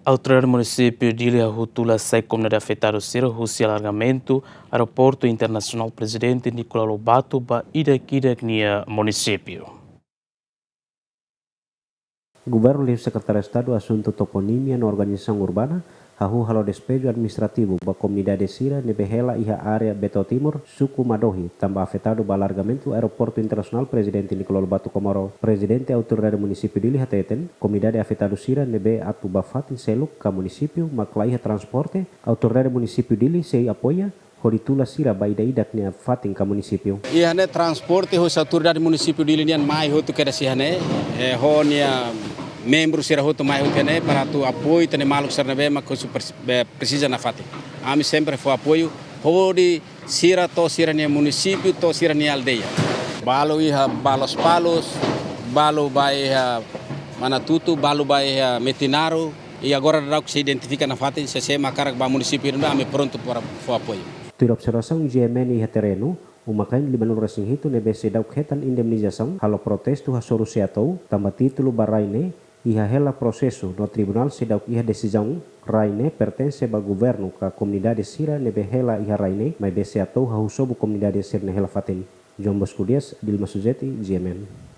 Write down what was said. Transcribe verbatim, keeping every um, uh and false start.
Autoridade Munisípiu Dili hahú tula sai komunidade afetadu sira husi alargamentu Aeroportu Internasionál Prezidente Nicolau Lobato ba ida-idak nia munisípiu. Governu liu Sekretáriu Estadu Asuntu Toponímia no Organizasaun Urbana hahú halo despeju administrativu ba komunidade sira ne'ebé hela iha área Beto Timur, suku Madohi, tanba afetadu ba alargamentu Aeroportu Internasionál Prezidente Nicolau Lobato Comoro. Prezidente Autoridade Munisípiu Dili hateten, komunidade afetadu sira ne'ebé atu ba fatin seluk ka munisípiu mak laiha transporte, Autoridade Munisípiu Dili sei apoia hodi tula sira ba ida-idak nia fatin ka munisípiu. Iha ne'e transporte husi Autoridade Munisípiu Dili nian mai hotu kedas iha ne'e, eh, ho nia membru sira hotu mai hotu iha ne'e para atu apoiu tan maluk sira ne'ebé mak husi pres-, be-, presiza nafatin. Ami sempre fó apoiu hodi sira to'o sira-nia munisípiu, to'o sira-nia aldeia. Balu iha ba Lospalos, balu ba iha Manatutu, balu ba iha Metinaro, i agora daudaun sei identifika nafatin sé-sé mak hakarak ba munisípiu ida-ne'e, ami prontu para fó apoiu. Tuir observasaun GMN iha terrenu, uma-kain limanulu-resin-hitu ne'ebé seidauk hetan indemnizasaun halo protestu hasoru SEATOU tanba títulu ba rai ne'e iha hela prosesu no tribunál seidauk iha desizaun. Rai ne'e pertense ba governu ka komunidade sira ne'ebé hela iha rai ne'e, maibé SEATOU hahú sobu komunidade sira-ne'e hela fatin. João Bosco Dias, Dilma Suzeti, GMN.